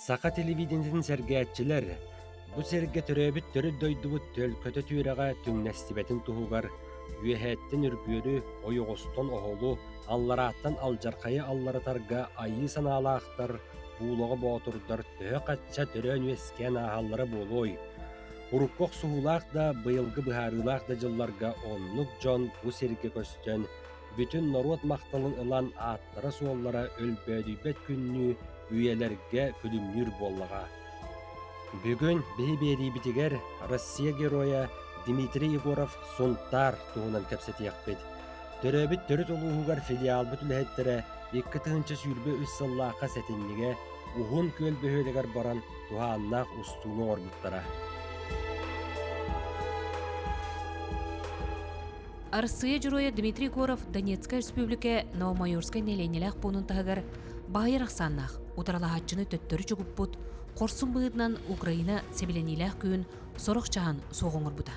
Саха телевидениетин сэргээччилэр, бу сиргэ төрөөбүт төрүт дойдубут төлкөтө түөрэҕэ түҥнэстибэтин туһугар үөһээттэн үргүөрү, ойоҕостон оһолу, алларааттан алдьархайы алларатарга айыы санаалаахтар, буулаҕа боотурдар төһө-хачча төрөөн-үөскээн ааһаллара буолуой? Урукку охсуһуулаах да, быйылгы быһаарыылаах да дьылларга оннук дьон бу сиргэ көстөн, бүтүн норуот махталын ылан ааттара-суоллара өлбөөдүйбэт күннүү үйэлэргэ күлүмнүүр буоллаҕа. Бүгүн биһи биэриибитигэр Россия Геройа Дмитрий Егоров Сунтаар туһунан кэпсэтиэхпит. Төрөөбүт төрүт улууһугар филиалбыт үлэһиттэрэ 2023 сыллаахха сэтинньигэ Уһун Күөл бөһүөлэгэр баран туһааннаах устууну оҥорбуттара. Арассыыйа Дьоруойа Дмитрий Егоров Донецкай Өрөспүүбүлүкэ Новомайорскай нэһилиэнньэлээх пуунун таһыгар баһыйар ахсааннаах утарылаһааччыны төттөрү чугуппут, хорсун быһыытынан Украина сэбилэниилээх күүһүн сорох чаһын суох оҥорбута.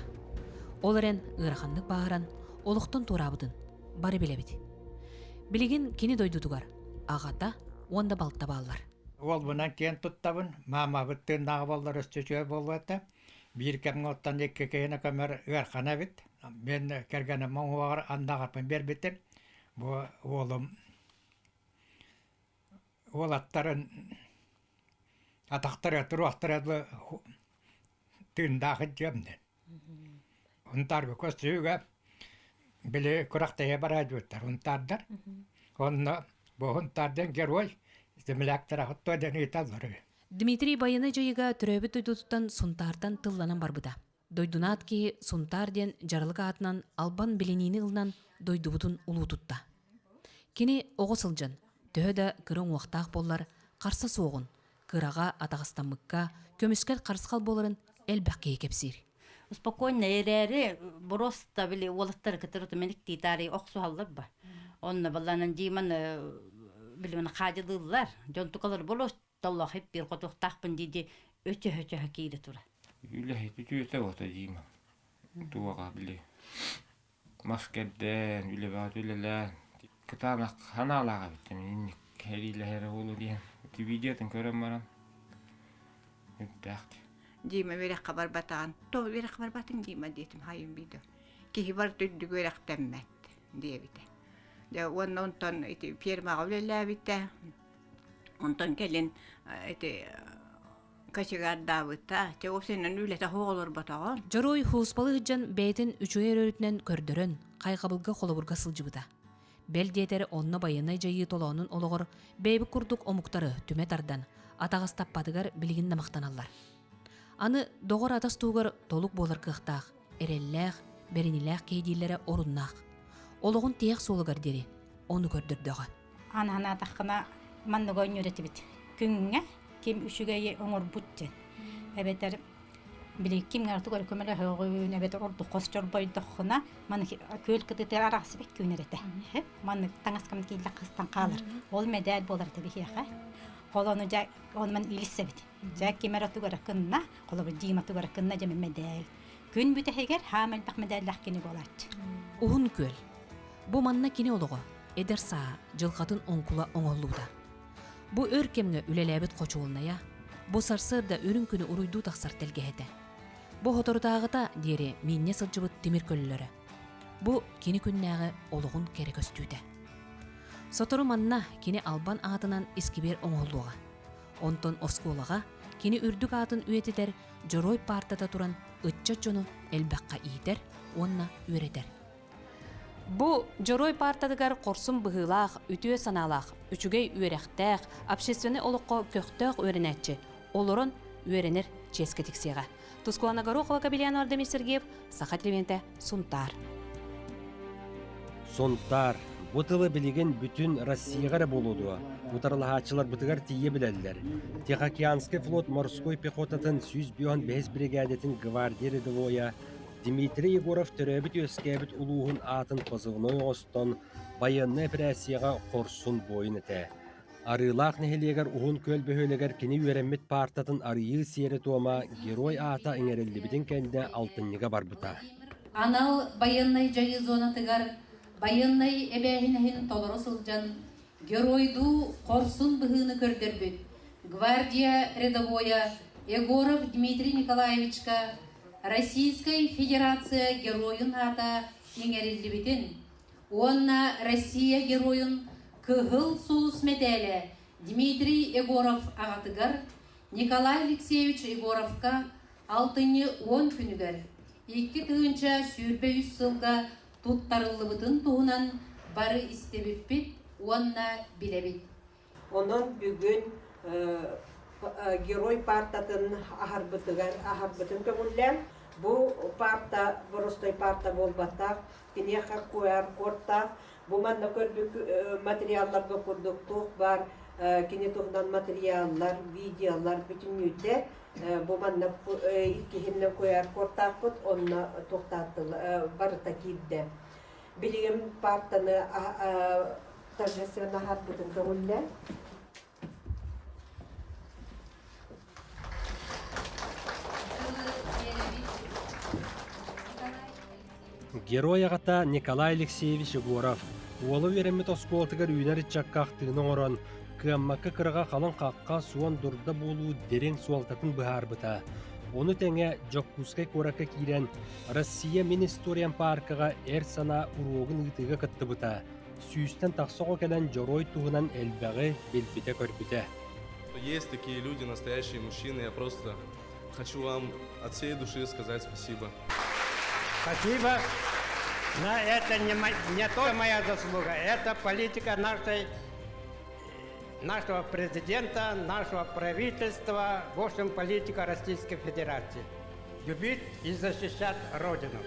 Ол эрэн ыараханнык бааһыран, олохтон туораабытын бары билэбит. Билигин кини дойдутугар аҕата уонна балта бааллар. Уолбунан киэн туттабын, маамабыт тыыннааҕы буоллар өссө үчүгэй буолуо этэ. Биир кэмҥэ оттон икки киһини көмөр ыарахан эбит. Мин кэргэним уҥуоҕар андаҕарбын биэрбитим. Бу уолум уолаттарын атахтара туруохтара дылы тыындаах илдьиэм диэн. Унтаарга көстүүгэ били күрэхтэһэ бараадьыттар унтаардар. Онно бу Унтаар диэн герой земляктара хотто диэн ыыталлар үһү. Дмитрий байыаннай дьайыыга төрөөбүт дойдутуттан Сунтаартан тылланан барбыта. Дойдунаат киһи Сунтаар диэн дьаралык аатынан албан билиниини ылынан дойдубутун улуутутта. Кини оҕо сылдьан, төһө да кыра уҥуохтаах буоллар, харса суоҕун, кыраҕа атаҕастаммыкка көмүскэл харысхал буоларын элбэх киһи кэпсиир. Спокойно эрээри просто били уолаттары кытары меник таарый охсуһаллар ба. Онно балланан Диман билимин хаадьылыыллар. Дьон тукалар болос толлох хиппир хотуохтаахпын дии өчөһө-өчөһө киирэ тура. Үлэһит үтүөтэ бото Дима. Туоға били мас кэрдэн, үлэбэҕэ үлэлээн кытаанах ханаалаах эбит инник эриилэһэрэ буолуо диэн видеотын көрөн баран үрдээх Дима үөрэххэ барбатаҕын то үөрэххэ барбатыҥ Дима диэтим хайым биидо киһи барыта үрдүк үөрэхтэммэт диэбитэ дьэ уонна онтон ити фермаҕа үлэлээбитэ онтон кэлин ити кочегардаабыта чэ уопсайынан үлэтэ суох олорботоҕо Дьоруой Һууспалы сылдьан бэйэтин үчүгэй өрүтүнэн көрдөрөн, хайҕабылга холобурга сылдьыбыта. Бэл диэтэр онно байыаннай дьайыы толоонун олоҕор бэйэбит курдук омуктары түмэ тардан, атаҕастаппатыгар билигин да махтаналлар. Аны доҕор-атас туһугар толук буолар кыахтаах, эрэллээх, бэриниилээх киһи дииллэрэ оруннаах. Олоҕун тиһэх суолугар диэри ону көрдөрдөҕө. Аны санаатаххына, маннык оонньуур этибит. Күҥҥэ ким үчүгэйи оҥорбут диэн. Эбэтэр били кимҥэ тугу эрэ көмөлөһөҕүн, эбэтэр ордук хос чорбойдоххуна, маны күөл кытыытыгар арахсыбат күн эрэтэ. Маннык таҥаскам кииллэх хастан хаалар. Ол мэдээл буолар этэ биһиэхэ. Ол ону дьэ ону ман илиссэбит. Дьэ ким эрэ тугу эрэ кынна, холобур Дима тугу эрэ кынна дьэ мэдээл. Күн бүтэһигэр хаам элбэх мэдээллээх кини буолааччы. Уһун күөл. Бу манна кини олоҕо, эдэр сааһа, дьылҕатын оҥкула оҥоһуллубута. Бу өр кэмҥэ үлэлээбит хочуолунайа, бу сарсыарда үрүҥ күнү уруйдуу тахсар тэлгэһэтэ. Бу соторутааҕыта диэри миинньэ сылдьыбыт тимир көлөлөрө. Бу кини күннээҕи олоҕун кэрэ көстүүтэ. Сотору манна кини албан аатынан искибиэр оҥоһуллуоҕа. Онтон оскуолаҕа кини үрдүк аатын үйэтитэр дьоруой паартата туран ыччат дьону элбэххэ иитэр уонна үөрэтэр. Бу Дьоруой паартатыгар хорсун быһыылаах, үтүө санаалаах, үчүгэй үөрэхтээх, общественнай олоххо көхтөөх үөрэнээччи олорон үөрэнэр чиэскэ тиксиэҕэ. Тускулана Горохова, Кабельян Ардемир Сергеев, Саха телевидениетэ, Сунтаар. Сунтаар. Бу тылы билигин бүтүн Россияҕа эрэ буолуо дуо, утарылаһааччыларбытыгар тиийэ билэллэр. Тихоокеанскай флот морской пехотатын 105 биригээдэтин гвардия рядовойа Дмитрий Егоров төрөөбүт-үөскээбит улууһун аатын позывной оҥостон, байыаннай эпэрээссийэҕэ хорсун буойун этэ. Арыылаах нэһилиэгэр Уһун Күөл бөһүөлэгэр кини үөрэммит паартатын арыйыы сиэрэ-туома Герой аата иҥэриллибитин кэннэ алтынньыга барбыта. Анал байыаннай дьайыы зонатыгар байыаннай эбээһинэһин толоро сылдьан, геройдуу хорсун быһыыны көрдөрбүт. гвардия рядовойа Егоров Дмитрий Николаевичка Российскай Федерация Геройун аата иҥэриллибитин уонна Россия Геройун Кыһыл Сулус мэтээлэ Дмитрий Егоров аҕатыгар Николай Алексеевич Егоровка алтынньы уон күнүгэр 2023 сылга туттарыллыбытын туһунан бары истибиппит уонна билэбит. Онон бүгүн Герой паартатын аһарбытыгар аһарбытын көҥүллээн, бу паарта боростой паарта буолбатах, киниэхэ QR-кодтаах, бу манна көрбүт материалларга курдук туох баар кини туһунан материаллар, видеолар бүтүннүүтэ бу манна иккиһиннэн QR-кодтаахпыт, онно туохтааттылар барыта киирдэ. Билигин паартаны торжественно аһарбытын көҥүллээн. Герой аҕата Николай Алексеевич Егоров уола үөрэммит оскуолатыгар үүнэр ыччакка ахтыыны оҥорон, кыаммакка кыраҕа халыҥ хахха суон дурда буолуу дириҥ суолтатын быһаарбыта. Ону тэҥэ Дьокуускай куоракка киирэн Россия мин историям пааркаҕа эр санаа уруогун ыытыыга кыттыбыта. Сүүстэн тахса оҕо кэлэн дьоруой туһунан элбэҕи билбитэ-көрбүтэ. Есть такие люди, настоящие мужчины. Я просто хочу вам от всей души сказать спасибо. Спасибо. Но это не, не только моя заслуга, это политика нашей, нашего президента, нашего правительства, в общем, политика Российской Федерации. Любить и защищать Родину.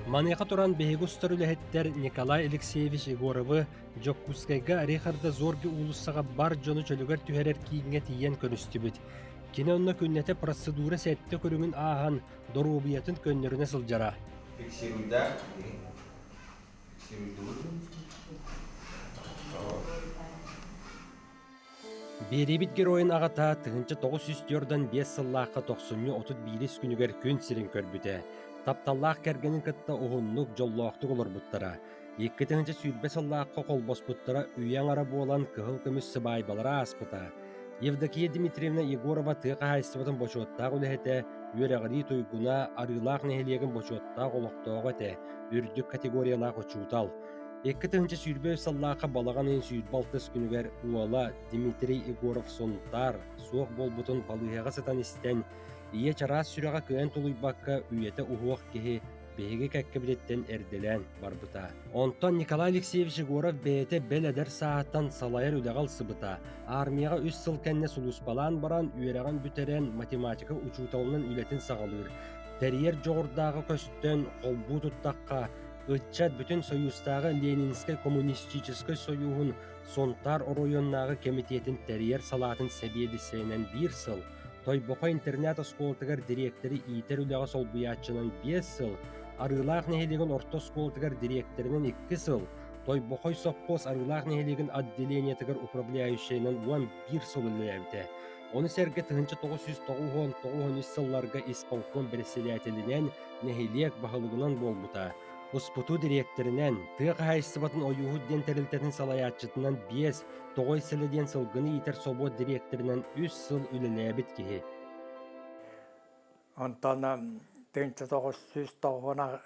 Маныаха туран биһиги устар үлэһиттэр Николай Алексеевич Егоровы Дьокуускайга Рихарда Зорги уулуссаҕа бар дьону чөлүгэр түһэрэр кииҥҥэ тиийэн көрүстүбүт. Кини онно күннэтэ процедура сэттэ көрүҥүн ааһан, доруобуйатын көннөрүнэ сылдьара. Фиксируйдаах фиксируйдубут. Биэриибит геройун аҕата 1945 сыллаахха тохсунньу 31 күнүгэр күн сирин көрбүтэ. Тапталлаах кэргэнин кытта уһуннук, дьоллоохтук олорбуттара. 2020 сыллаахха холбоспуттара үйэ аҥара буолан кыһыл көмүс сыбаайбалара ааспыта. Евдокия Дмитриевна Егорова тыа хаһаайыстыбатын бочуоттаах үлэһитэ, үөрэҕирии туйгуна, Арыылаах нэһилиэгин бочуоттаах олохтооҕо этэ, үрдүк категориялаах учуутал. 2023 сыллаахха балаҕан ыйын 26 күнүгэр уола Дмитрий Егоров Сунтаар суох буолбутун балыыһаҕа сытан истэн, ийэ чараас сүрэҕэ кыайан тулуйбакка үйэтэ уһуох киһи биһиги кэккэбититтэн эрдэлээн барбыта. Онтон Николай Алексеевич Егоров бэйэтэ бэл эдэр сааһыттан салайар үлэҕэ ылсыбыта. Армияҕа үс сыл кэннэ сулууспалаан баран, үөрэҕин бүтэрэн, математика учууталынан үлэтин саҕалыыр. Тэрийэр дьоҕурдааҕа көстөн, холбуу туттахха, Ыччат Бүтүн Союзтааҕы Ленинскэй коммунистическай сойууһун Сунтаар оройуоннааҕы кэмитиэтин тэрийэр салаатын сэбиэдиссэйинэн биир сыл, Тойбохой интернат-оскуолатыгар дириэктэри иитэр үлэҕэ солбуйааччынан биэс сыл, Арыылаах нэһилиэгин орто оскуолатыгар дириэктэринэн икки сыл, Тойбохой сопхуос Арыылаах нэһилиэгин отделениетыгар управляющайынан 11 сыл үлэлээбитэ. Ону сэргэ 1999 сылларга исполком бэрэссэдээтэлинэн, нэһилиэк баһылыгынан буолбута. Успуту дириэктэринэн, тыа хаһаайыстыбатын ойууһут диэн тэрилтэтин салайааччытынан биэс, Тоҕой сэлэ диэн сылгыны иитэр собуот дириэктэринэн үс сыл үлэлээбит киһи. Онтон 1998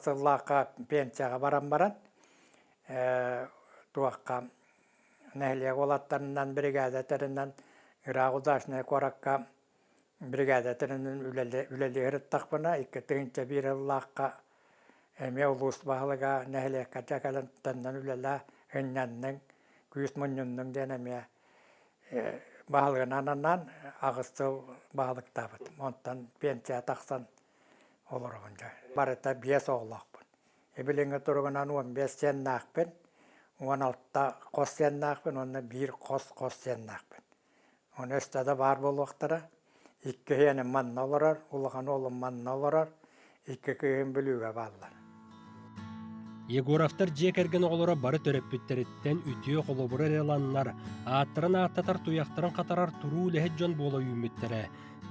сыллаахха пенсияҕа баран баран, туохха нэһилиэк уолаттарынан биригээдэ тэринэн ыраах Удачнай куоракка Бригада тэринэн үлэлии сырыттахпына, 2001 сыллаахха эмиэ улуус баһылыга нэһилиэккэ кэлэн төннөн үлэлээ, ынньанныҥ, күүс мунньуннуҥ диэн эмиэ баһылыгынан анаан аҕыс сыл баһылыктаабытым. Онтон пенсия тахсан олоробун дьэ. Барыта биэс оҕолоохпун. Билиҥҥи туругунан 15 сиэннээхпин, 16 хос сиэннээхпин уонна биир хос-хос сиэннээхпин. Ону өстө да баар буолуохтара. Иккиһиэним манна олорор, улахан уолум манна олорор, икки кыыһым Бүлүүгэ бааллар. Егоровтар дьиэ кэргэн оҕолоро бары төрөппүттэриттэн үтүө холобуру эрэ ыланнар, ааттарын ааттатар, туйахтарын хатарар туруу үлэһит дьон буола үүммүттэрэ.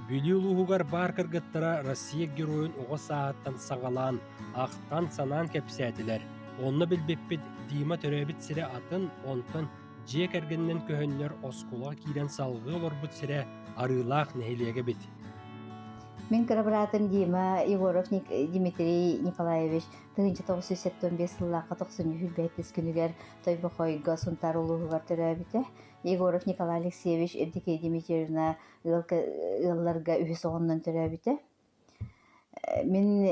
Бүлүү улууһугар баар кыргыттара Россия Геройун оҕо сааһыттан саҕалаан, ахтан-санаан кэпсээтилэр. Онно билбиппит Дима төрөөбүт сирэ атын, онтон дьиэ кэргэнинэн көһөннөр оскуолаҕа киирэн салгыы олорбут сирэ Арыылаах нэһилиэгэ эбит. Мин кыра быраатым Дима Егоров Дмитрий Николаевич 1975 сыллаахха тохсунньу сүүрбэһис күнүгэр Тойбохойго Сунтаар улууһугар төрөөбүтэ. Егоров Николай Алексеевич Евдокия Дмитриевна ыалларга үһүс оҕоннон төрөөбүтэ. Мин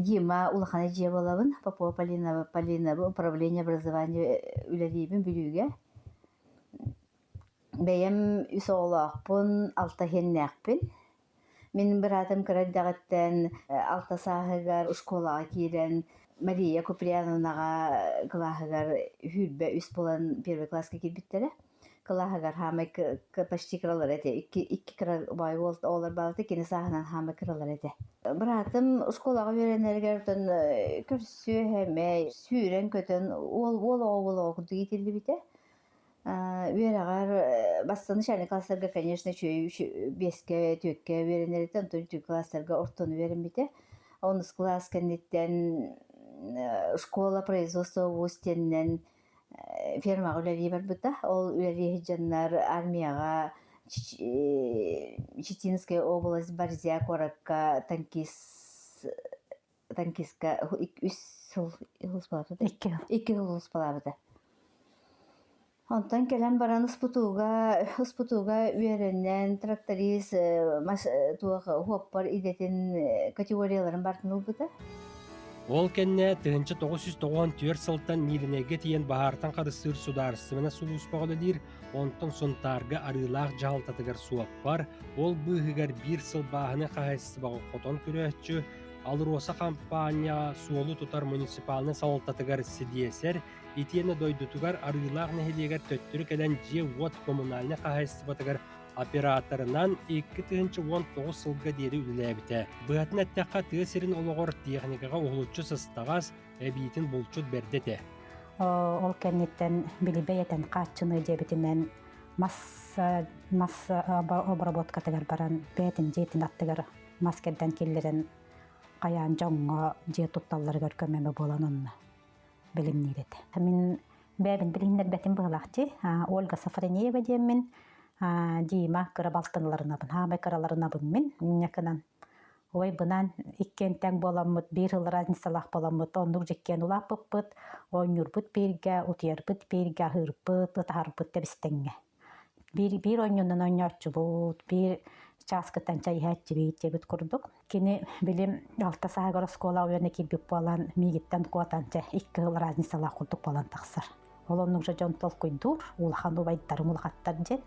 Дима улахан эдьиийэ буолабын. Попова Полина Полина управление образования үлэлиибин Бүлүүгэ. Бэйэм үс оҕолоохпун, алта иһиннээхпин. Мин быраатым кыра эрдэҕиттэн алта сааһыгар школаҕа киирэн Мария Куприяновнаҕа кылааһыгар сүүрбэ үс буолан первый класска киирбиттэрэ. Кылааһыгар хаамай почти кыралара этэ. Икки, икки кыра убай уол оҕолор баалата кини сааһынан хаамай кыралара этэ. Быраатым школаҕа үөрэнэригэр оттон көрсүө-сэмэй, сүүрэн-көтөн уол уол оҕо уол оҕо курдук иитиллибитэ. Үөрэҕэр бастакы начальнай класстарга, конечно, үчүгэй биэскэ, түөккэ үөрэнэр этэ, онтон үтүө класстарга ортону үөрэммитэ. Онус кылаас кэнниттэн школа производства вуз диэнинэн фермаҕа үлэлии барбыта. Ол үлэлии сылдьаннар армияҕа Читинская область Борзя куоракка танкист танкистка үс сыл сулууспалаабыта. Икки сыл сулууспалаабыта. Онтон кэлэн баран успутууга успутууга үөрэнэн тракторист туох уоппар идэтин категорияларын барытын ылбыта. Ол кэннэ 1994 сылтан Мииринэйгэ тиийэн баһаартан харыстыыр судаарыстыбаннай сулууспаҕа үлэлиир, онтон Сунтаарга Арыылаах дьаһалтатыгар суоппар, ол быыһыгар биир сыл бааһынай хаһаайыстыбаҕа хотон көрөөччү, АЛРОСА хампаанньаҕа суолу тутар муниципальнай салалтатыгар силиэсэр, итиэннэ дойдутугар Арыылаах нэһилиэгэр төттөрү кэлэн дьиэ-уот коммунальнай хаһаайыстыбатыгар операторынан 2019 сылга диэри үлэлээбитэ. Быһатын эттэххэ, тыа сирин олоҕор техникаҕа уһулуччу сыстаҕас, эбиитин булчут бэрдэ этэ. Ол кэнниттэн билибэй этэн хааччыныы диэбитинэн мас мас обработкатыгар баран бэйэтин дьиэтин аттыгар мас кэрдэн киллэрэн хайаан дьоҥҥо дьиэ тутталларыгар көмөмө буолан онно бэлэмниир этэ. Мин бэйэбин билиһиннэрбэтим быһыылаах дии. Ольга Сафронеева диэммин Дима кыра балтыналарынабын, хаамай кыраларынабын мин инньэ Ой, бынан иккиэн тэҥ буоламмыт, биир сыл разницалаах буоламмыт, оннук дьиккиэн улааппыппыт, оонньуурбут бииргэ, утуйарбыт бииргэ, аһыырбыт, ытаһарбыт тэбис-тэҥҥэ. Биир, биир оонньуунан оонньооччубут, биир чааскыттан чай иһээччибит диэбит курдук. Кини билим алта сааһыгар оскуола уйана киирбит буолан, миигиттэн куотан чэ икки сыл разницалаах курдук буолан тахсар. Ол оннук же дьон толкуйдуур, улахан убайдарым улахаттар диэн.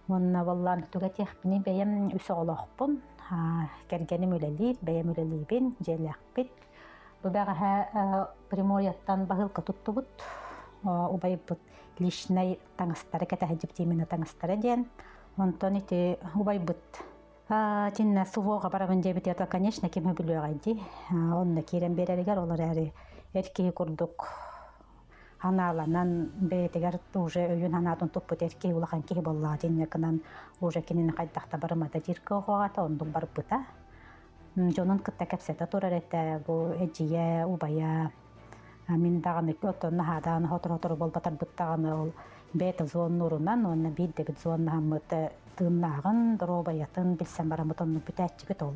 Уонна буоллаан туга этиэхпиний бэйэм үс оҕолоохпун, кэргэним үлэлиир, бэйэм үлэлиибин, дьиэлээхпит. Бу бэҕэһээ Приморьеттан баһыылка туттубут. Убайбыт личнэй таҥастары кэтэһэ именно таҥастара диэн. Онтон ити убайбыт Тинна СВО-ҕа барабын диэбитигэр, конечно, ким сөбүлүөҕэй дии. Онно киирэн биэрэригэр ол эрээри эр киһи курдук ханааланан бэйэтигэр уже өйүн санаатын туппут эр киһи улахан киһи буоллаҕа дии гынан уже кинини хайдах да барымата диир кыаҕа оннук барбыта. Дьонун кытта кэпсэтэ турар этэ бу эдьиийэ, убайа Мин даҕаны оттон наһаадаан сотору-сотору буолбатарбыт даҕаны ол бэйэтэ зоннуурунан уонна биирдэбит зоннаһаммыт тыыннааҕын, доруобайатын билсэн бараммыт оннук бүтээччибит ол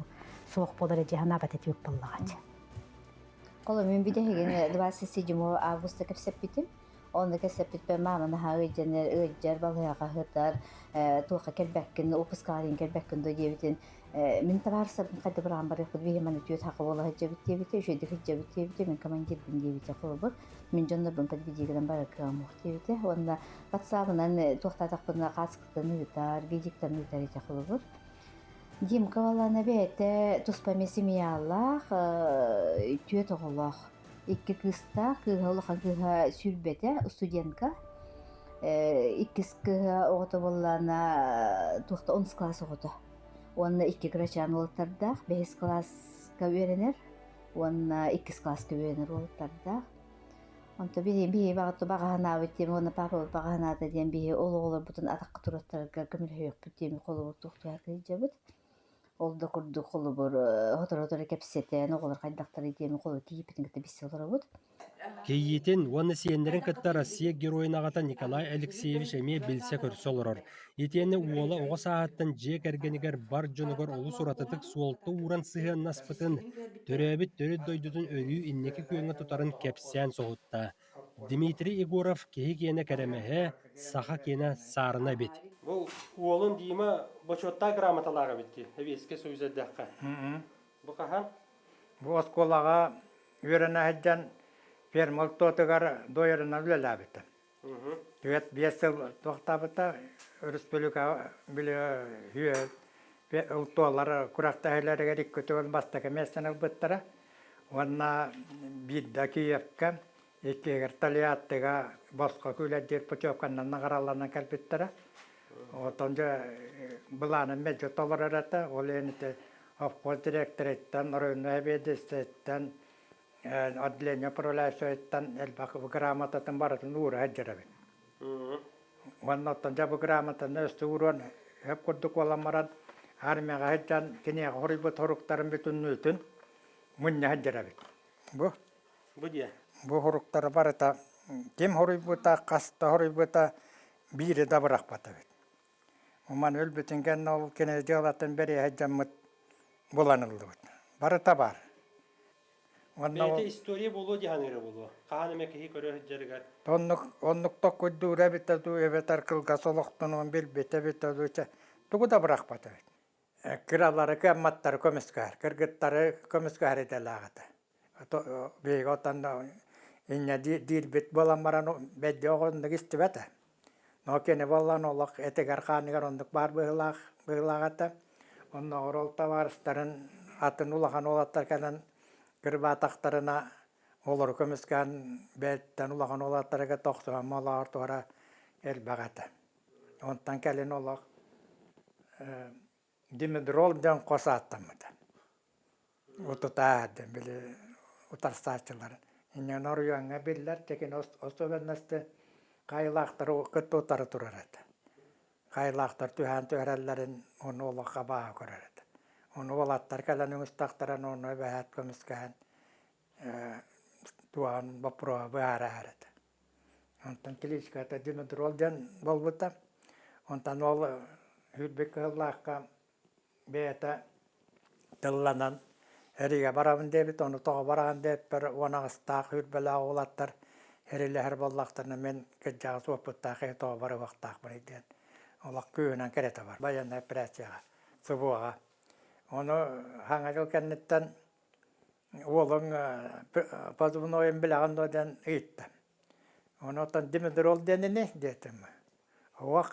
суох буолар дии санаабат этибит буоллаҕа. Ол мин бүтэһигин 27 августа кэпсэппитим. Онно кэпсэппиппэр маама наһаа ыалдьанар, ыалдьар, балыыһаҕа сытар, туохха кэлбэккин, отпускаҕа кэлбэккин дуо диэбитин Мин табаарыстарбын хайда быраҕан барыахпыт биһи манна түөрт хака буола сылдьабыт диэбитэ, үчүгэйдик сылдьабыт диэбитэ, мин командирбын диэбитэ холобур, мин дьоннорбун подведигынан барар кыаҕым суох диэбитэ. Уонна ватсабынан туохтаатахпына хаасыктан ыытар, видиктан ыытар этэ холобур. Димка Валана бэйэтэ туспа эмиэ семьялаах, түөрт оҕолоох. Икки кыыстаах, кыыһа улахан кыыһа сүүрбэтэ, студентка. Иккис кыыһа оҕото буоллаҕына туохта онус класс оҕото. Уонна икки кырачаан уолаттардаах, бэһис кылааска үөрэнэр уонна иккис кылааска үөрэнэр уолаттардаах. Онто биһи биһи баҕа диэн уонна папабыт баҕа санаата диэн биһи ол оҕолорбутун атахха туруортарарга көмөлөһүөхпүт диэн холобур туохтуһа сылдьабыт. Ол да курдук холобур сотору-сотору кэпсэтэн оҕолор хайдахтарый диэн холобур киһиппитин кытта билсэ олоробут. Кийиитин уонна сиэннэрин кытта Россия Геройун аҕата Николай Алексеевич эмиэ билсэ-көрсө олорор. Итиэннэ уола оҕо сааһыттан дьиэ кэргэнигэр бар дьонугар олус уратытык суолта ууран сыһыаннаспытын, төрөөбүт төрүт дойдутун өрүү инники күөҥҥэ тутарын кэпсээн соһутта. Дмитрий Егоров киһи киэнэ кэрэмэһэ, саха киэнэ саарына эбит. Бу уолун Дима бочуоттаах грамоталаах эбит дии, Сэбиэскэй Союз эрдэххэ. Бу хаһан? Бу оскуолаҕа үөрэнэ сылдьан ферма ортотугар дойорунан үлэлээбитим. 4-5 сыл туохтаабыта республика били ылтуолар күрэхтэһиилэригэр икки төгүл бастакы миэстэни ылбыттара. Уонна биирдэ Киевкэ, иккиһигэр Тольяттига босхо күүлэйдиир путевканан наҕараланан кэлбиттэрэ. Оттон дьэ былаанын мэлдьи толорор этэ. Ол иһин ити Совхоз директорыттан, районнай сэбиэдиссэйиттэн, отделение управляющайыттан элбэх грамотатын барытын уура сылдьар эбит. Уонна оттон дьэ бу грамотаны өссө ууруон сөп курдук буолан баран, армияҕа сылдьан киниэхэ хоруйбут хоруктарын бүтүннүүтүн мунньа сылдьар эбит. Бу Бу диэ. Бу хоруктары барыта ким хоруйбута, хаста хоруйбута биири да бырахпат эбит. Уман өлбүтүн кэннэ ол кини дьыалатын бэрийэ сылдьаммыт булан ыллыбыт. Барыта баар. Уонна Бэйэтэ история буолуо дии саныыра буолуо. Хаһан эмэ киһи көрө сылдьарыгар. Оннук оннук токкуйдуура эбитэ дуу, эбэтэр кылгас олохтонуон билбитэ эбитэ дуу, чэ, тугу да бырахпат эбит. Кыралары кыамматтары көмүскэһэр, кыргыттары көмүскэһэр идэлээх этэ. Биһиги оттон инньэ диирбит буолан баран бэйдиэ оҕоннук истибэтэ. Но кини буоллаан олох этигэр-хааныгар оннук баар быһыылаах быһыылаах этэ. Оннооҕор ол табаарыстарын атын улахан уолаттар кэлэн кырбаатахтарына олору көмүскээн бэйэттэн улахан уолаттарга тохсуһан молоор туора элбэх этэ. Онтон кэлин олох Димедрол диэн хос ааттаммыта. Утутаа диэн били утарсааччыларын. Инньэ оройуоҥҥа биллэр, текин особенности хайылаахтары кытта утары турар этэ. Хайылаахтар түһээн түһэрэллэрин ону олох абааһы көрөр этэ. Ону уолаттар кэлэн үҥүстэхтэрин ону эбэһээт көмүскэһэн туоһан боппуруоһу быһаарар этэ. Онтон кличката Димедрол диэн буолбута. Онтон ол Үрбүт Кыһыллаахха бэйэтэ тылланан эригэ барабын диэбит, ону тоҕо бараҕын диэппэр 18-таах үрбэлээх уолаттар эрилэһэр буоллахтарына мин кырдьаҕас уоппуттаах киһи тоҕо барыахтаахпыный диэн олох күүһүнэн кэрэтэ бар военнай операцияҕа СВО-ҕа. Ону Саҥа дьыл кэнниттэн уолуҥ позывнойун билэҕин дуо диэн ыйытта. Ону оттон Димедрол диэн ини диэтим. Уох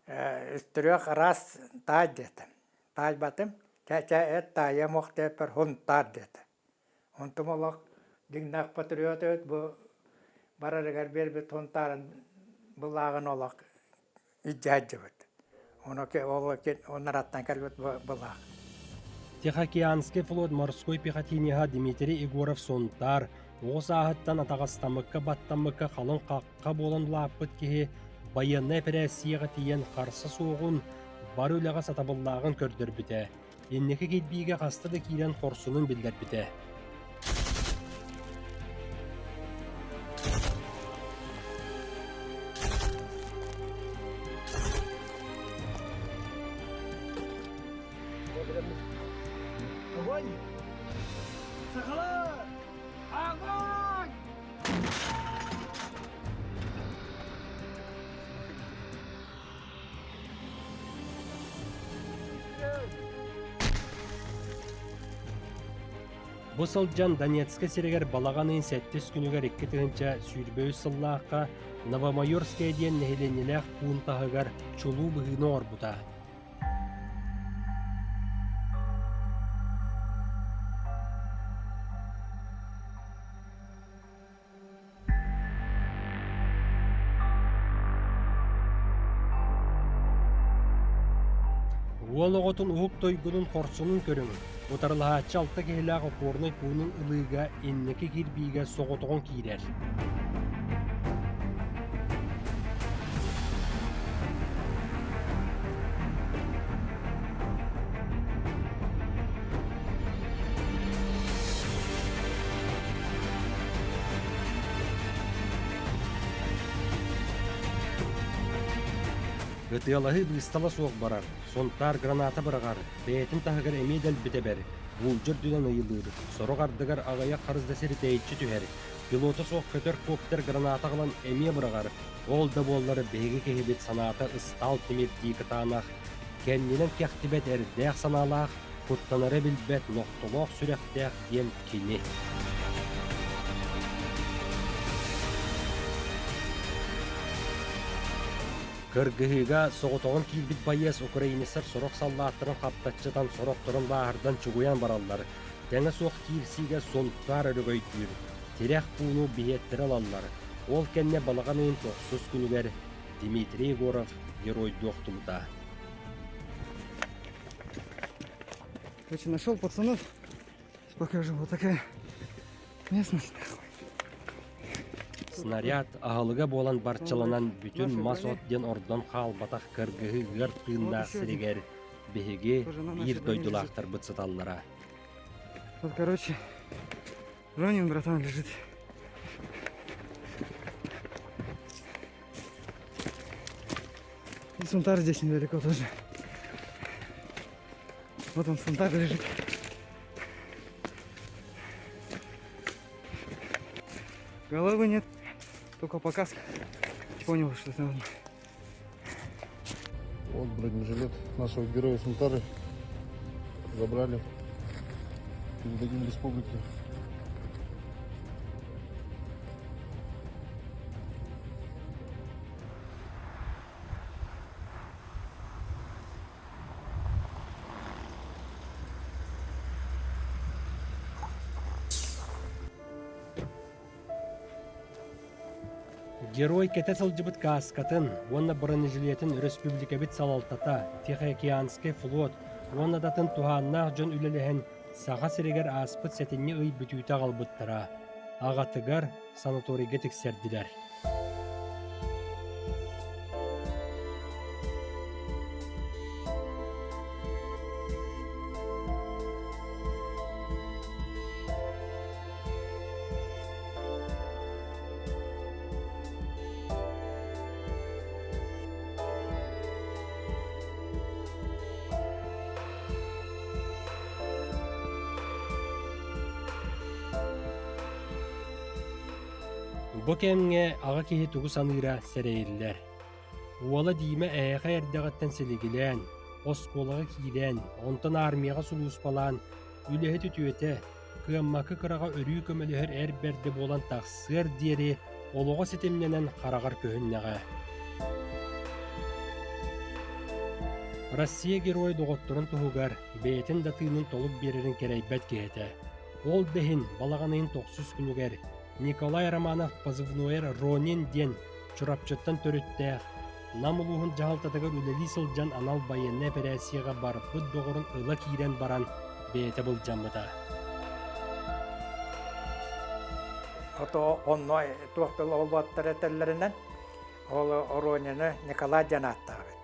үстүрүөх араас таай диэтим. Таайбатым. Чэ-чэ эт таайыам уох диэппэр хунтаар диэтэ. Онтум олох дьиҥнээх патриот эбит бу барарыгар биэрбит хунтаарын былааҕын олох илдьэ сылдьыбыт. Ону ол оннараттан кэлбит былаах. Тихоокеанский флот морской пехотинеһа Дмитрий Егоров Сунтаар оҕо сааһыттан атаҕастаммыкка баттаммыкка халыҥ хахха буолан улааппыт киһи байыаннай эпэрээссийэҕэ тиийэн харса суоҕун, бары үлэҕэ сатабыллааҕын көрдөрбүтэ. Инники кирбиигэ хаста да киирэн хорсунун биллэрбитэ. Огонь! Сахалар! Огонь! Бу сылдьан Донецкай сиригэр балаҕан ыйын сэттис күнүгэр 2023 сыллаахха Новомайорская диэн нэһилиэнньэлээх пуун таһыгар чулуу быһыыны оҥорбута. Уол оҕотун уһук тойгунун хорсунун көрүҥ, утарылаһааччы алта киһилээх опорнай пуунун ылыыга инники кирбиигэ соҕотоҕун киирэр. Ытыалаһыы быыстала суох барар, Сунтаар граната быраҕар, бэйэтин таһыгар эмиэ дэлби тэбэр, буулдьа үрдүнэн ыйылыыр, сорох ардыгар аҕыйах харыс да сири тэйиччи түһэр, пилота суох көтөр коптер граната аҕалан эмиэ быраҕар, ол да буоллар биһиги киһибит санаата ыстаал тимирдии кытаанах, кэннинэн кэхтибэт эрдээх санаалаах, куттанары билбэт нохтолоох сүрэхтээх диэн кини. Кыргыһыыга соҕотоҕун киирбит байыас украинецтар сорох саллааттарын хаптаччытан, сорохторун бааһырдан чугуйан бараллар. Тэҥэ суох киирсиигэ Сунтаар өрөгөйдүүр. Тирэх пууну биһиэттэрэ ылаллар. Ол кэннэ балаҕан ыйын тохсус күнүгэр Дмитрий Егоров геройдуу охтубута. Короче, нашел пацанов. Покажу. Вот такая местность. Снаряд аһылыга буолан барчаланан бүтүн мас-от диэн ордон хаалбатах кыргыһы ыар тыыннаах сиригэр биһиги биир дойдулаахтарбыт сыталлара. Вот, короче, Ронин, братан, лежит. И Сунтар здесь недалеко тоже. Вот он, Сунтар лежит. Головы нет, только показ. Понял, что это он. Вот бронежилет нашего героя Сунтары забрали. Передадим республике. Герой кэтэ сылдьыбыт кааскатын уонна бронежилетин өрөспүүбүлүкэбит салалтата, Тихоокеанскай флот уонна да атын туһааннаах дьон үлэлэһэн Саха сиригэр ааспыт сэтинньи ый бүтүүтэ аҕалбыттара. Аҕатыгар санаторийга тиксэрдилэр. Бу кэмҥэ аҕа киһи тугу саныыра сэрэйиллэр. Уола Дима эһээхэй эрдэҕиттэн силигилээн, оскуолаҕа киирэн, онтон армияҕа сулууспалаан, үлэһит үтүөтэ, кыаммакка кыраҕа өрүү көмөлөһөр эр бэрдэ буолан тахсыар диэри олоҕо ситимнэнэн хараҕар көһүннэҕэ. Россия Герой доҕотторун туһугар бэйэтин да тыынын толук биэрэрин кэрэйбэт киһи этэ. Ол да иһин балаҕан ыйын тохсус күнүгэр Николай Романов позывнойар Ронин диэн Чурапчыттан төрүттээх Нам улууһун дьаһалтатыгар үлэлии сылдьан анал байыаннай эпэрээссийэҕэ барбыт доҕорун ыла киирэн баран бэйэтэ былдьаммыта. Ото онно туох тыл олуоттар этэллэринэн ол Оронины Николай диэн ааттаабыт.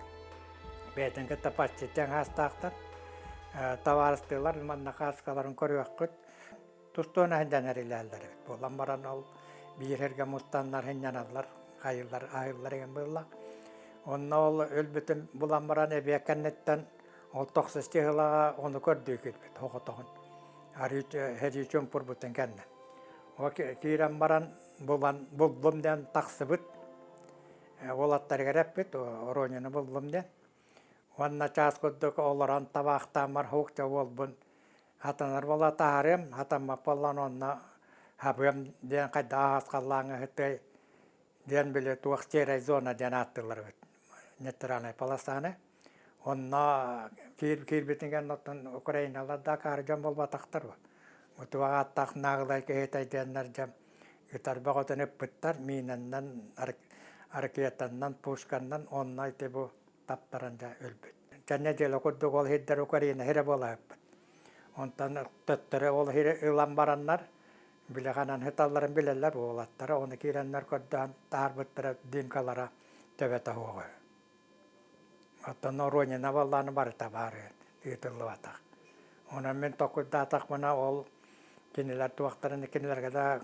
Бэйэтин кытта почти тэҥ аастаахтар. Табаарыстыылар манна хааскаларын көрүөххүт. Тустуон сылдьан эрилээллэр эбит. Буолан баран ол биир сиргэ мустаннар сынньаналлар, хайыыллар, аһыыллар игин буолла. Онно ол өлбүтүн булан баран эбиэ кэнниттэн ол тохсус чыһылаҕа ону көрдүү киирбит оҕотоҕун. Арыы сэрии чуумпурбутун кэннэ. Ол киирэн баран булан буллум диэн тахсыбыт. Уолаттарыгар эппит, Оронины буллум диэн. Уонна чаас курдук олорон табаахтааммар һук уолбун Хатанар буола таһаарыам, хатаммат буоллаҕына онно хабыам диэн хайдах аһаҕас халлааҥҥа сытыай диэн били туох серая зона диэн ааттыыллар эбит нейтральнай полосаны. Онно киирбитин кэннэ оттон украиналар да акаары дьон буолбатахтар Утуох ааттаах нааҕылай киһитэй диэннэр дьэ ытар бөҕөтүн ыппыттар миинэннэн, ракетаннан, пушканнан онно ити бу таптаран дьэ өлбүт. Кэннэ дьыала курдук ол сирдэр Украина сирэ буолаһыппыт. Онтон төттөрү ол сири ылан бараннар, билэҕинэн сыталларын билэллэр уолаттара, ону киирэннэр көрдөһөн таһаарбыттара Димкалара төбөтө суоҕа үһү. Оттон Оронина буоллаҕына барыта баар үһү, ыытыллыбатах. Онон мин толкуйдаатахпына ол кинилэр туохтарын кинилэргэ да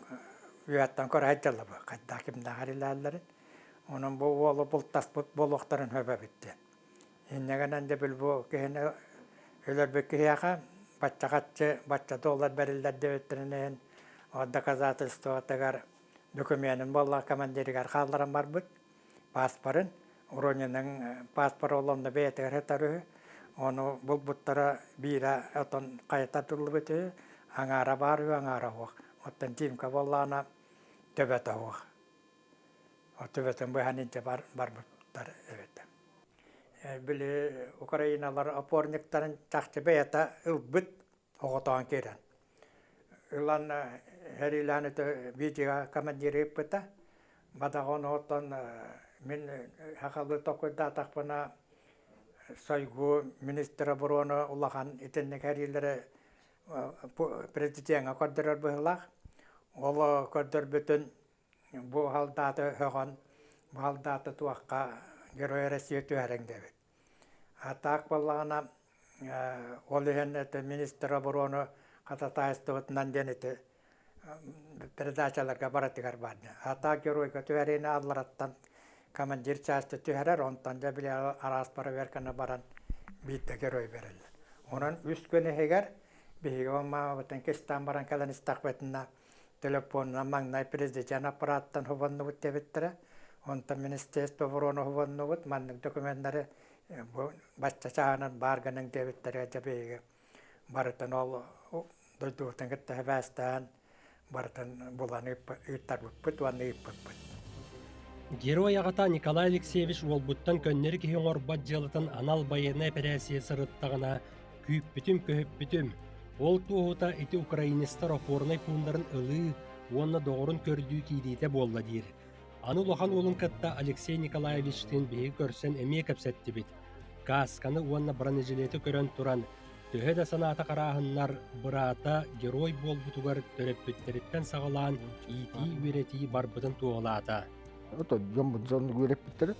үөһэттэн көрө сылдьаллар хайдах кимнээх эрилээллэрин. Онон бу уолу бултаспыт буолуохтарын сөп эбит диэн. Инньэ гынан дьэ били бу киһини өлөрбүт киһиэхэ бачча харчы, бачча доллар бэриллэр диэбиттэрин иһин доказательствотыгар докуменын буолла командирыгар хаалларан барбыт. Пааспарын, Рониның пааспара ол онно бэйэтигэр сытар үһү. Ону булбуттара биирэ отон хайа тардыллыбыт үһү, аҥаара баар үһү, аҥаара суох. Оттон Димка буоллаҕына төбөтө суох. Төбөтүн быһан илдьэ барбыттар эбит. Били Украиналар опорниктарын чахчы бэйэтэ ылбыт оҕотоон киирэн. Ылан сэриилээн ити видео командиры ыыппыта. Бадаҕан оттон мин сахалыы толкуйдаатахпына Шойгу министр обороны улахан итинник сэриилэри президеҥҥэ көрдөрөр быһыылаах. Ол көрдөрбүтүн бу халдааты өһөҕөн, бу халдааты туохха Герой России түһэриҥ диэбит. А так буоллаҕына ол иһин это министр обороны хататаайыстыбытынан диэн ити передачаларга барытыгар баар. А так геройга түһэриини аллараттан командир части түһэрэр, онтон дьэ били араас проверканы баран биирдэ герой берэллэр. Онон үс күн иһигэр биһиги маамабытын кистаан баран кэлэн истэхпитинэ Телефонунан маҥнай президент аппарааттан хобоннубут диэбиттэрэ. Онтон Министерство обороны хобоннубут, маннык докуменнары бу бачча чааһынан баар гыныҥ диэбиттэрэ дьэ биһиги барытын ол дойдубутун кытта сибээстээн барытын булан ыыттарбыппыт уонна ыыппыппыт. Герой аҕата Николай Алексеевич уолбуттан көннөрү киһи оҥорбот дьыалатын анал байыаннай эпэрээссийэ сырыттаҕына Күүппүтүм-көһүппүтүм, ол туоһута ити украинецтар опорнай пууннарын ылыы уонна доҕорун көрдүү киириитэ буолла диир. Аны улахан уолун кытта Алексей Николаевичтыын биһиги көрсөн эмиэ кэпсэттибит. Каасканы уонна бронежилети көрөн туран, төһө да санаата харааһыннар, быраата герой буолбутугар төрөппүттэриттэн саҕалаан иитии-үөрэтии барбытын туоһулаата. Это дьон дьон үөрэппиттэрэ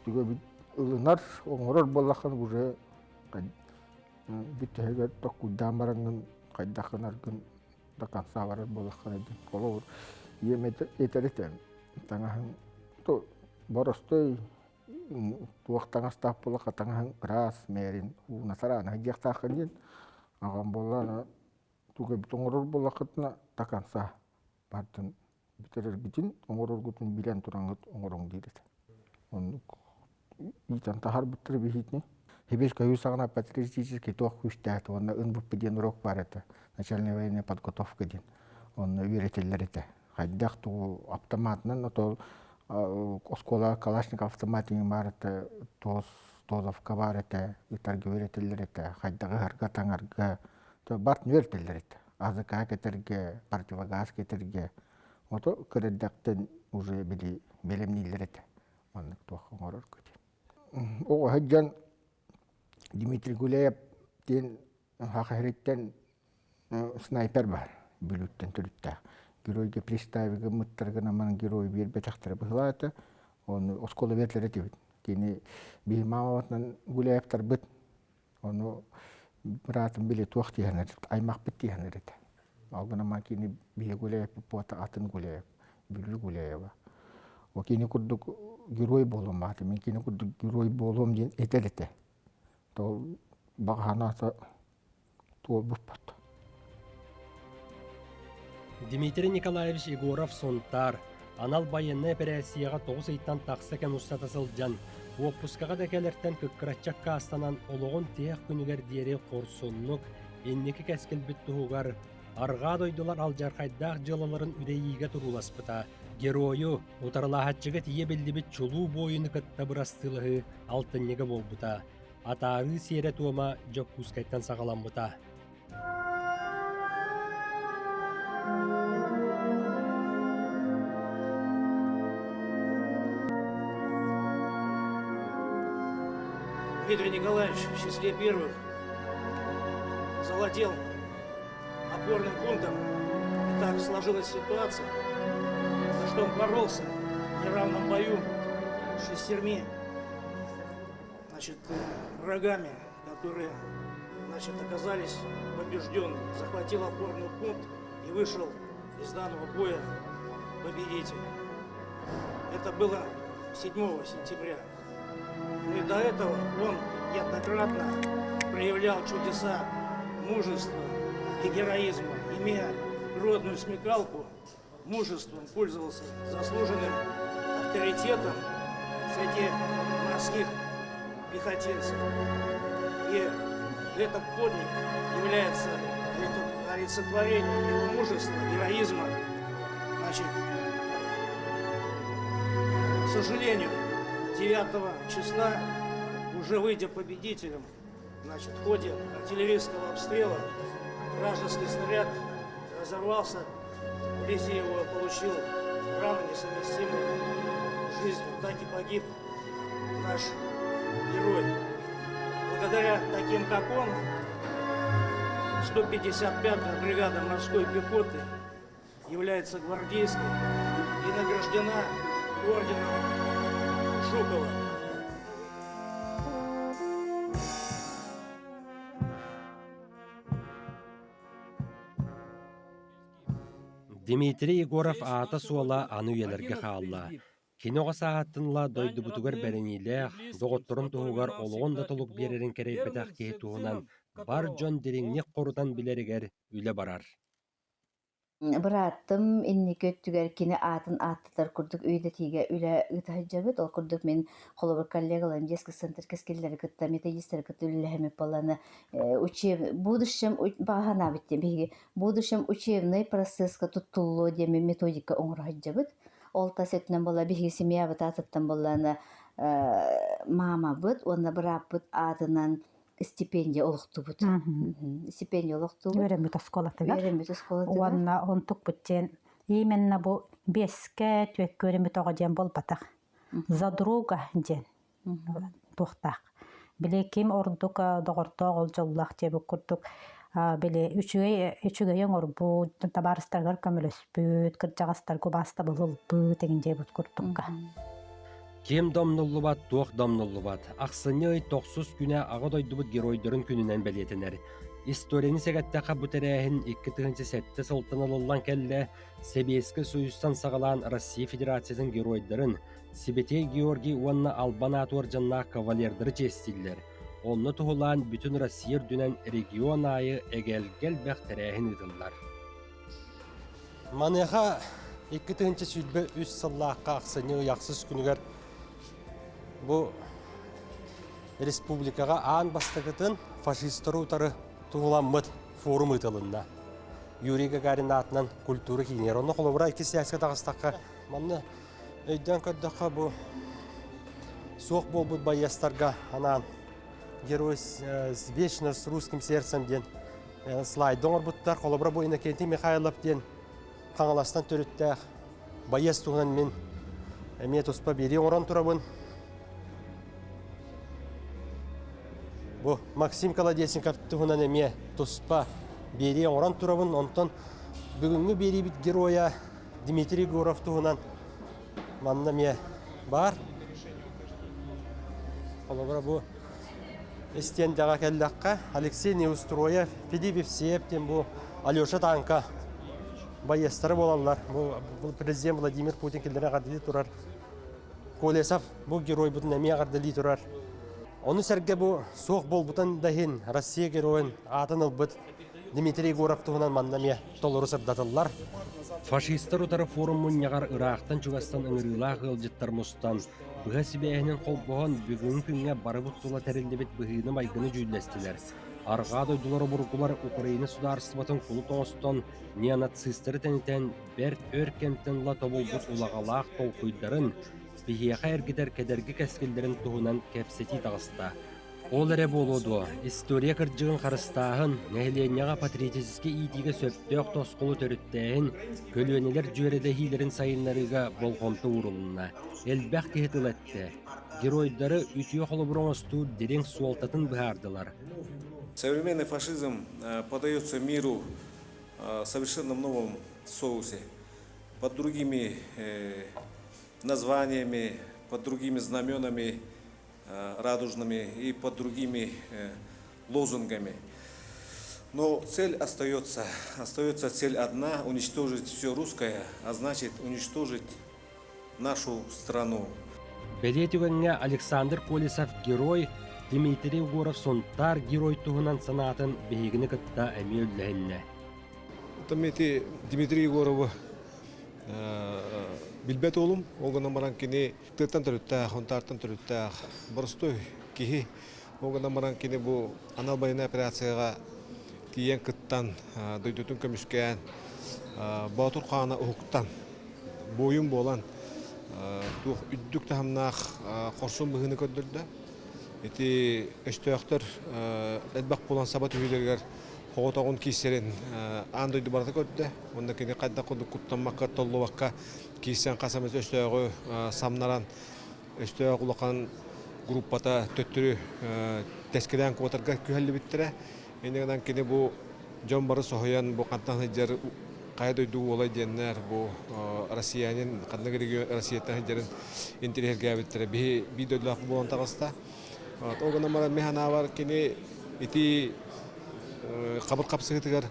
тугу ылынар, оҥорор буоллаххына уже Бүтэһигэр токкуйдаан бараҥҥын хайдах гынаргын до конца барар буоллаххына диэн. Холобур, ийэм этэр этэ, таҥаһыҥ боростой туох таҥастаах буоллахха таҥаһыҥ ыраас, мээрин ууна сараана сылдьыахтааххын диэн. Аҕам буоллаҕына тугу эбит оҥорор буоллаххытына до конца бардын бүтэрэргитин, оҥороргутун билэн тураҥҥыт оҥоруҥ диир этэ. Оннук иитэн таһаарбыттар биһиитини. Хибис көһүү саҕана патриотический туох күүстээх уонна ынбыппы диэн урок баар этэ. Начальная военная подготовка диэн. Онно үөрэтэллэр этэ. Хайдах тугу автоматынан отол оскуола Калашников автомат баар этэ, тоз тозовка баар этэ, ытарга үөрэтэллэр этэ, хайдах ыһарга, таҥарга, барт үөрэтэллэр этэ. АЗК кэтэргэ, противогаз кэтэргэ, ото кырырдактан уже били бэлэмнииллэр этэ. Маннык туох оҥорорго диэн. Оҕо сылдьан Дмитрий Гуляев диэн Саха сириттэн снайпер баар Бүлүүттэн төрүттээх. Геройга пристави гыммыттар гынан герой биэрбэтэхтэрэ быһылаата. Ону оскуола биэртэрэ этибит. Кини биһи маамабытынан Гуляевтарбыт Ону быраатым били туох диэһэн аймахпыт диэһэн этэ. Ол гынан кини биһи Гуляевпыт буота атын Гуляев, Бүлүү Гуляева. О кини курдук герой буолуом баата, мин кини курдук герой буолуом диэн этэр этэ. Ол баҕаһанаата туолбуппут. Дмитрий Николаевич Егоров Сунтаар анал байыаннай эпэрээссийэҕэ 9 ыйтан тахса кэм устата сылдьан, уоппускаҕа да кэлэртэн кыккыраччы аккаастанан олоҕун тиһэх күнүгэр диэри хорсуннук, инники кэскилбит туһугар арҕаа дойдулар алдьархайдаах дьыалаларын үрэйиигэ турууласпыта. Геройу, утарылаһааччыга тиийэ биллибит чулуу буойуну кытта бырастыылаһыы алтынньыга буолбута. Атаарыы сиэрэ-туома Дьокуускайтан саҕаламмыта. Дмитрий Николаевич в числе первых завладел опорным пунктом. И так сложилась ситуация, что он боролся в неравном бою с шестерми значит, врагами, которые значит, оказались побежденными. Захватил опорный пункт и вышел из данного боя победителем. Это было 7 сентября. Но и до этого он неоднократно проявлял чудеса мужества и героизма, имея природную смекалку, мужеством пользовался заслуженным авторитетом среди морских пехотинцев. И этот подвиг является олицетворением его мужества, героизма. Значит, к сожалению, 9 числа, уже выйдя победителем, значит, в ходе артиллерийского обстрела, вражеский снаряд разорвался, вблизи его получил раны, несовместимые с жизнью. Так и погиб наш герой. Благодаря таким, как он, 155-я бригада морской пехоты является гвардейской и награждена орденом Жукова. Дмитрий Егоров аата-суола аны үйэлэргэ хаалла. Кини оҕо сааһыттан ыла дойдубутугар бэриниилээх, доҕотторун туһугар олоҕун да толук биэрэрин кэрэйбэтэх киһи туһунан бар дьон дириҥник хорутан билэригэр үлэ барар. Бырааттым инники өттүгэр кини аатын ааттатар курдук үйэтитиигэ үлэ ыыта сылдьабыт. Ол курдук мин холобур коллегаларым детский центр кэскиллэри кытта, методистары кытта үлэлэһэммит буоллаҕына учеб будущем баҕа санаабыт диэн биһиги будущем учебный процесска туттуллуо диэн методика оҥоро сылдьабыт. Ол тас өттүнэн буолла биһиги семьябыт аатыттан буоллаҕына маамабыт уонна бырааппыт аатынан стипендия олохтубут. Стипендия олохтубут. Үөрэммит оскуолатыгар. Үөрэммит оскуолатыгар. Уонна онтукпут диэн именно бу биэскэ түөккэ үөрэммит оҕо диэн буолбатах. За друга диэн туохтаах. Били ким ордук доҕордоох ол дьоллоох диэбит курдук били үчүгэй үчүгэйи оҥорбут, табаарыстарыгар көмөлөспүт, кырдьаҕастарга убаастабыл ылбыт эҥин диэбит курдукка. Ким домнуллубат, туох домнуллубат. Ахсынньы ый тохсус күнэ Аҕа дойдубут геройдарын күнүнэн бэлиэтэнэр. Историяны сэгэттэххэ бу тэрээһин 2007 сылтан ылыллан кэллэ, Сэбиэскэй Союзтан саҕалаан Россия Федерациятын геройдарын, Сибэтиэй Георгий уонна Албан аат уордьаннаах кавалердары чиэстииллэр. Онно туһулаан бүтүн Россия үрдүнэн регион аайы эгэлгэ элбэх тэрээһин ыытыллар. Маныаха 2023 сыллаахха ахсынньы ый ахсыс күнүгэр бу республикаҕа аан бастакытын фашистары утары туһуламмыт форум ыытылынна. Юрий Гагарин аатынан культура киинигэр. Онно холобура икки сээскэ таҕыстахха манна Өйдөөн көрдөххө, бу суох буолбут байыастарга анаан «Герой вечно с русским сердцем» диэн слайды оҥорбуттар. Холобура, бу Иннокентий Михайлов диэн Хаҥаластан төрүттээх байыас туһунан мин эмиэ туспа биэрии оҥорон турабын. Бу Максим Колодезников туһунан эмиэ туспа биэрии оҥорон турабын. Онтон бүгүҥҥү биэриибит геройа Дмитрий Егоров туһунан манна эмиэ баар. Холобура бу истиэндэҕэ кэллэххэ Алексей Неустроев, Филипп Евсеев диэн бу Алеша Танка байыастара буолаллар. Бу президент Владимир Путин кинилэри эҕэрдэлии турар. Колесов бу геройбутун эмиэ эҕэрдэлии турар. Ону сэргэ бу суох буолбутун да иһин Россия геройун аатын ылбыт Дмитрий Егоров туһунан манна эмиэ толору сырдатыллар. Фашистар утары форум мунньаҕар ыраахтан-чугастан ыҥырыылаах ыалдьыттар мустан, быһа сибээһинэн холбоһон бүгүҥҥү күҥҥэ барыбыт тула тэриллибит быһыыны-майгыны дьүүллэстилэр. Арҕаа дойдулар обургулар Украина судаарыстыбатын кулут оҥостон, неонацистары тэнитэн, бэрт өр кэмтэн ыла тобулбут улаҕалаах толкуйдарын, биһиэхэ эргитэр кэдэрги кэскиллэрин туһунан кэпсэтии таҕыста. Ол эрэ буолуо дуо, история кырдьыгын харыстааһын, нэһилиэнньэҕэ патриотическай иитиигэ сөптөөх тосхолу төрүттээһин, көлүөнэлэр дьүөрэлэһиилэрин сайыннарыыга болҕомто уурулунна. Элбэх киһи тыл эттэ. Геройдары үтүө холобур оҥостуу дириҥ суолтатын быһаардылар. Современный фашизм подается миру в совершенно новом соусе, под другими названиями, под другими знаменами, радужными и под другими лозунгами. Но цель остается, остается цель одна – уничтожить все русское, а значит уничтожить нашу страну. Бэлиэ түгэҥҥэ Александр Колесов герой Дмитрий Егоров Сунтаар герой туһунан санаатын биһигини кытта эмиэ үллэһиннэ. Оттон ити Дмитрий Егоровы билбэт уолум. Ол гынан баран кини тыаттан төрүттээх, Унтаартан төрүттээх боростуой киһи. Ол гынан баран кини бу анал байыаннай операцияҕа тиийэн кыттан, дойдутун көмүскээн, Боотур хаана уһуктан, буойун буолан, туох үрдүк таһымнаах хорсун быһыыны көрдөрдө. Ити өстөөхтөр элбэх буолан саба түһүүлэригэр хоҕотоҕун киирсэрин аан дойду барыта көрдө. Уонна кини хайдах курдук куттаммакка, толлубакка киирсэн хас эмэ өстөөҕү самнаран, өстөөх улахан группата төттөрү тэскилээн куотарга күһэллибиттэрэ. Инньэ гынан кини бу дьон бары соһуйан бу хантан сылдьар хайа дойду уола диэннэр бу россиянин ханнык регион Россияттан сылдьарын интэриэһиргээбиттэрэ биһи биир дойдулаах буолан таҕыста. Ол гынан баран мин санаабар кини ити хабыр хапсыһыытыгар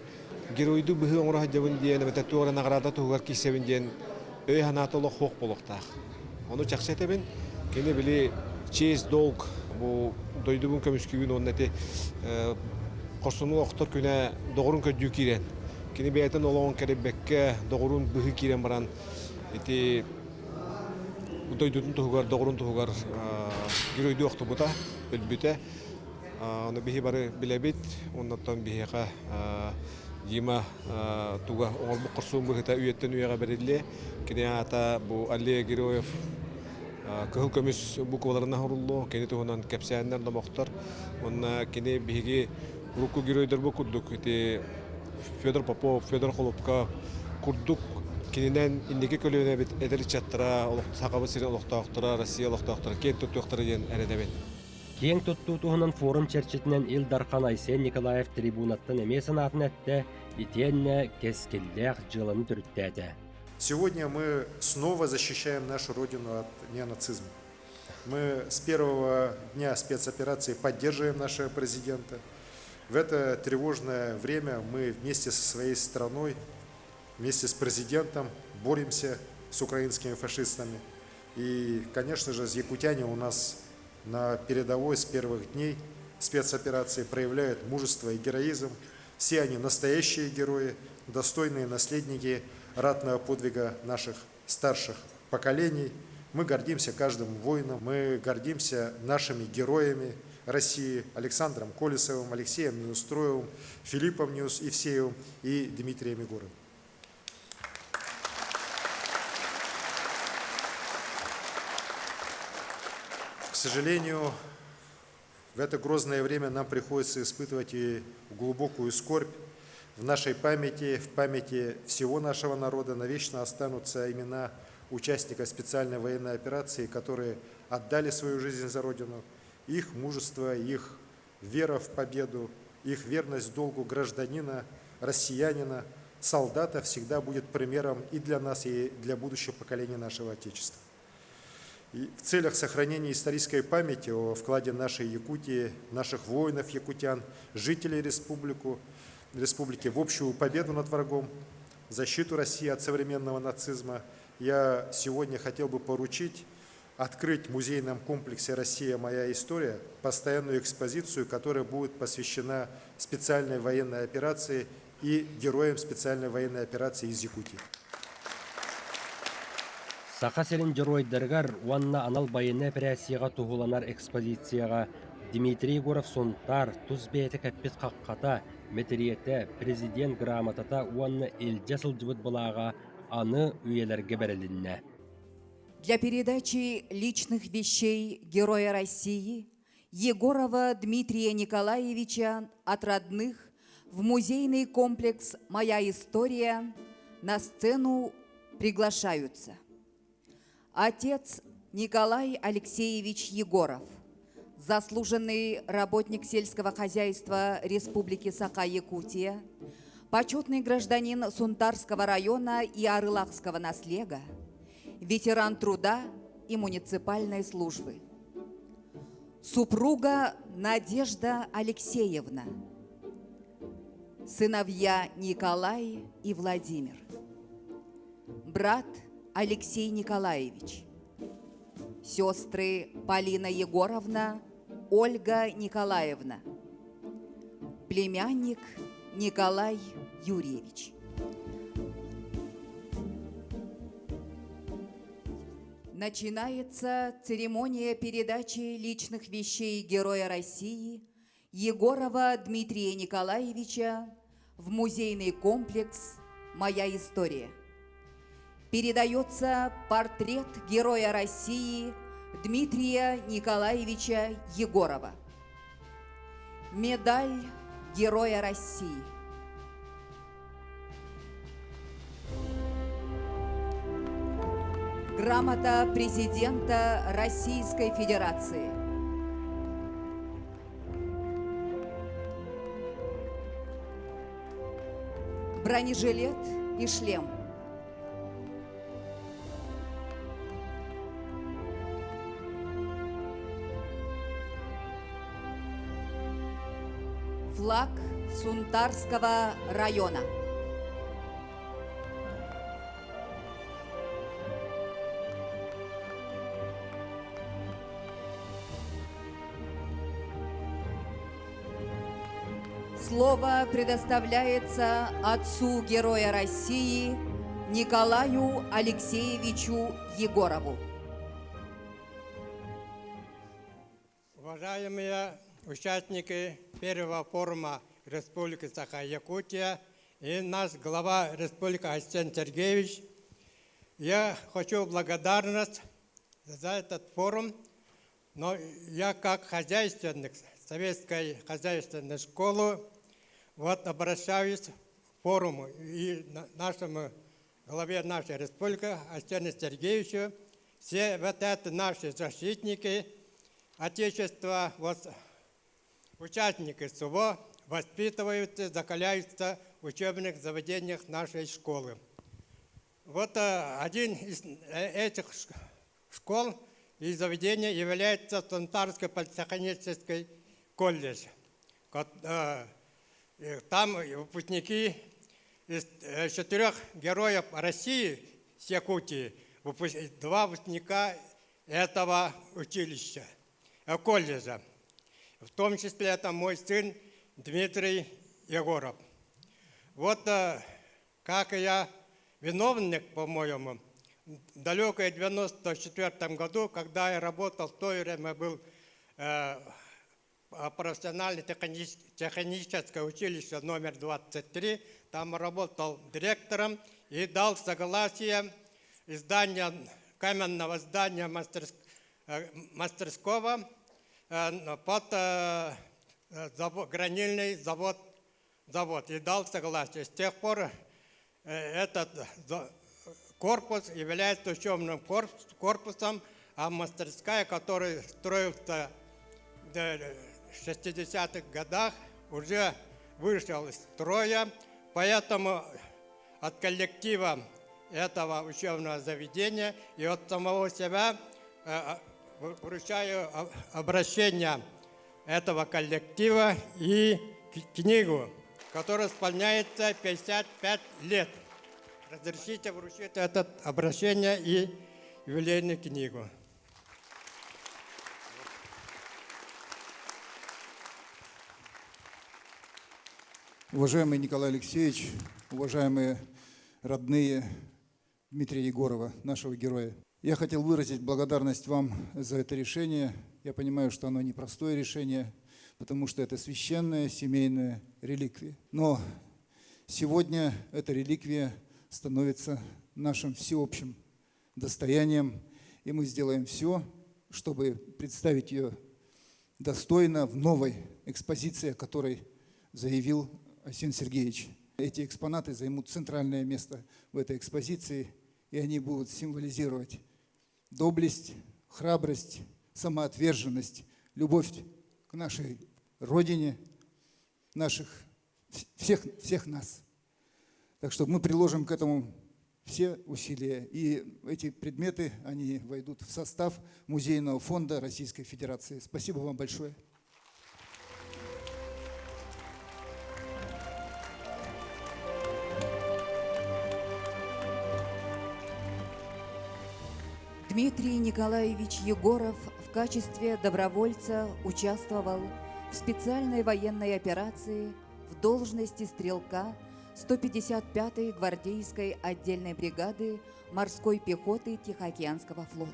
геройдуу быһыы оҥоро сылдьабын диэн эбэтэр туох эрэ наҕараада туһугар киирсэбин диэн өй санаата олох суох буолуохтаах. Ону чахчы этэбин, кини били честь, долг бу дойдубун көмүскүүбүн уонна ити хорсуннук охтор күнэ доҕорун көрдүү киирэн, кини бэйэтин олоҕун кэрийбэккэ доҕорун быһыы киирэн баран ити дойдутун туһугар, доҕорун туһугар геройдуу охтубута, өлбүтэ. Ону биһи бары билэбит, оннуттан биһиэхэ Дима туга оҥорбут хорсун быһыыта үйэттэн үйэҕэ бэриллиэ. Кини аата бу Аллея Героев кыһыл көмүс букваларынан оһоруллуо, кини туһунан кэпсээннэр, номохтор. Уонна кини биһиги урукку геройдарбыт курдук ити Федор Попов, Федор Холопко курдук кининэн инники көлүөнэбит эдэр ыччаттара, Сахабыт сирин олохтоохторо, Россия олохтоохторо киэн туттуохтара диэн эрэнэбин. Киэҥ туттуу туһунан форум чэрчитинэн Ил Дархан Айсен Николаев трибунаттан эмиэ санаатын эттэ, итиэннэ кэскиллээх дьыаланы төрүттээтэ. Сегодня мы снова защищаем нашу Родину от неонацизма. Мы с первого дня спецоперации поддерживаем нашего президента. В это тревожное время мы вместе со своей страной, вместе с президентом боремся с украинскими фашистами. И, конечно же, якутяне у нас на передовой с первых дней спецоперации проявляют мужество и героизм. Все они настоящие герои, достойные наследники ратного подвига наших старших поколений. Мы гордимся каждым воином, мы гордимся нашими героями России Александром Колесовым, Алексеем Неустроевым, Филиппом Евсеевым и Дмитрием Егоровым. К сожалению, в это грозное время нам приходится испытывать и глубокую скорбь. В нашей памяти, в памяти всего нашего народа навечно останутся имена участников специальной военной операции, которые отдали свою жизнь за Родину, их мужество, их вера в победу, их верность долгу гражданина, россиянина, солдата всегда будет примером и для нас, и для будущего поколения нашего Отечества. И в целях сохранения исторической памяти о вкладе нашей Якутии, наших воинов-якутян, жителей республику, республики в общую победу над врагом, защиту России от современного нацизма, я сегодня хотел бы поручить открыть в музейном комплексе «Россия. Моя история» постоянную экспозицию, которая будет посвящена специальной военной операции и героям специальной военной операции из Якутии. Саха сирин дьоруойдарыгар уонна анал байыаннай эпэрээссийэҕэ туһуланар экспозицияҕа Дмитрий Егоров Сунтаар тус бэйэтэ кэппит хаххата, мэтириэтэ, президент грамотата уонна илдьэ сылдьыбыт былааҕа аны үйэлэргэ бэрилиннэ. Для передачи личных вещей Героя России Егорова Дмитрия Николаевича от родных в музейный комплекс «Моя история» на сцену приглашаются. Отец Николай Алексеевич Егоров, заслуженный работник сельского хозяйства Республики Саха-Якутия, почетный гражданин Сунтарского района и Арылахского наслега, ветеран труда и муниципальной службы. Супруга Надежда Алексеевна, сыновья Николай и Владимир, брат Алексей Николаевич. Сестры Полина Егоровна, Ольга Николаевна. Племянник Николай Юрьевич. Начинается церемония передачи личных вещей Героя России Егорова Дмитрия Николаевича в музейный комплекс «Моя история». Передается портрет Героя России Дмитрия Николаевича Егорова. Медаль Героя России. Грамота президента Российской Федерации. Бронежилет и шлем. Флаг Сунтарского района. Слово предоставляется отцу Героя России Николаю Алексеевичу Егорову. Уважаемые участники первого форума Республики Саха-Якутия и наш глава Республики Айсен Сергеевич, я хочу благодарность за этот форум, но я как хозяйственник Советской хозяйственной школы вот обращаюсь к форуму и нашему главе нашей республики Арсену Сергеевичу. Все вот это наши защитники Отечества, вот участники СВО воспитываются, закаляются в учебных заведениях нашей школы. Вот один из этих школ и заведений является Сунтарский политехнический колледж. Там выпускники из четырех героев России с Якутии, два выпускника этого училища, колледжа. В том числе это мой сын Дмитрий Егоров. Вот как я виновник, по-моему, в далеком 94 году, когда я работал, в то время был профессиональное техническое училище номер 23, там работал директором и дал согласие издания, каменного здания мастерского под гранильный завод, завод и дал согласие. С тех пор этот корпус является учебным корпусом, а мастерская, которая строился в 60-х годах, уже вышел из строя. Поэтому от коллектива этого учебного заведения и от самого себя вручаю обращение этого коллектива и книгу, которая исполняется 55 лет. Разрешите вручить это обращение и юбилейную книгу. Уважаемый Николай Алексеевич, уважаемые родные Дмитрия Егорова, нашего героя. Я хотел выразить благодарность вам за это решение. Я понимаю, что оно непростое решение, потому что это священная семейная реликвия. Но сегодня эта реликвия становится нашим всеобщим достоянием, и мы сделаем все, чтобы представить ее достойно в новой экспозиции, о которой заявил Айсен Сергеевич. Эти экспонаты займут центральное место в этой экспозиции, и они будут символизировать доблесть, храбрость, самоотверженность, любовь к нашей Родине, наших, всех, всех нас. Так что мы приложим к этому все усилия. И эти предметы, они войдут в состав Музейного фонда Российской Федерации. Спасибо вам большое. Дмитрий Николаевич Егоров в качестве добровольца участвовал в специальной военной операции в должности стрелка 155-й гвардейской отдельной бригады морской пехоты Тихоокеанского флота.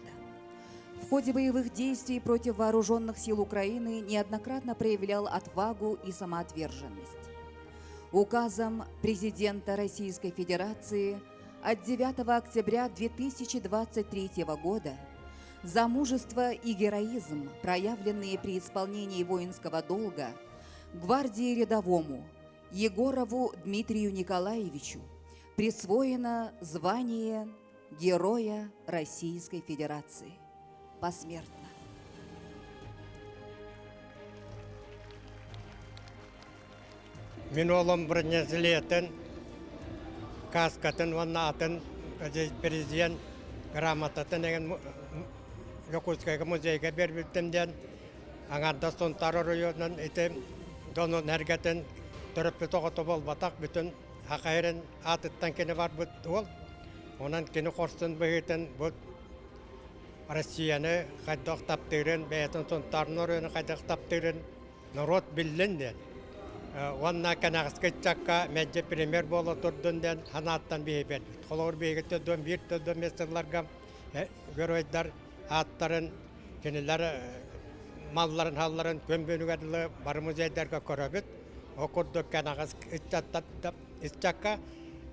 В ходе боевых действий против вооруженных сил Украины неоднократно проявлял отвагу и самоотверженность. Указом президента Российской Федерации от 9 октября 2023 года за мужество и героизм, проявленные при исполнении воинского долга, гвардии рядовому Егорову Дмитрию Николаевичу присвоено звание Героя Российской Федерации посмертно. Мин уолум бронежилетин, каскатын уонна атын президент грамотатын эҥин Якутскайга музейга биэрбиттим диэн аҥаардас Сунтаар оройуонун ити дьонун эргэтин төрөппүт оҕото буолбатах бүтүн Саха сирин аатыттан кини барбыт уол. Онон кини хорсун быһыытын бу Россияны хайдах таптыырын, бэйэтин Сунтаарын оройуонун хайдах таптыырын норуот биллин диэн. Уонна кэнэҕэски ыччакка мэлдьи премьер буола турдун диэн санааттан биһи бербит. Холобур, биһиги төрдүөн биир төрдүөн биэс сылларга геройдар ааттарын кинилэр малларын-салларын күн бүгүнүгэр дылы бары музейдарга көрөбүт. Ол курдук кэнэҕэс ыччакка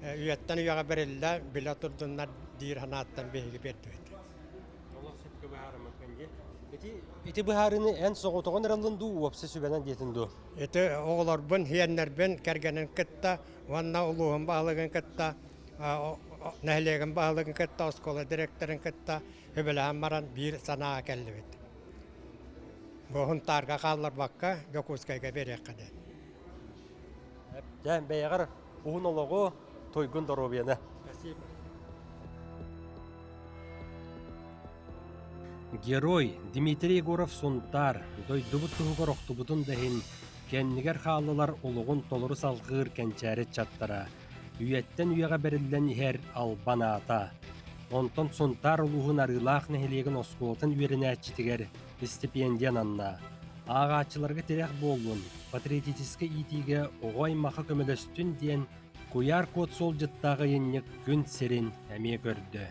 үйэттэн үйэҕэ бэриллэ, билэ турдуннар диир санааттан биһиги биэрдибит. Олох сөпкө быһаарыммыккын дии. Ити, ити быһаарыыны эн соҕотоҕун эрэ ыллын дуу, уопсай сүбэнэн диэтин дуу? Ити оҕолорбун, сиэннэрбин, кэргэнин кытта уонна улууһум баһылыгын кытта, нэһилиэгим баһылыгын кытта, оскуола директорын кытта сүбэлэһэн баран биир санааҕа кэллибит. Бу Сунтаарга хаалларбакка Дьокуускайга биэриэххэ диэн. Дьэ, бэйэҕэр уһун олоҕу, туйгун доруобуйаны. Спасибо. Герой Дмитрий Егоров Сунтаар дойдубут туһугар охтубутун да иһин, кэннигэр хааллылар олоҕун толору салҕыыр кэнчээри ыччаттара, үйэттэн үйэҕэ бэриллэн иһэр албан аата. Онтон Сунтаар улууһун Арыылаах нэһилиэгин оскуолатын үөрэнээччитигэр истипиэндийэ ананна. Ааҕааччыларга тирэх буоллун, патриотическай иитиигэ оҕо аймахха көмөлөстүн диэн куйаар код суолдьуттаах ыйынньык күн сирин эмиэ көрдө.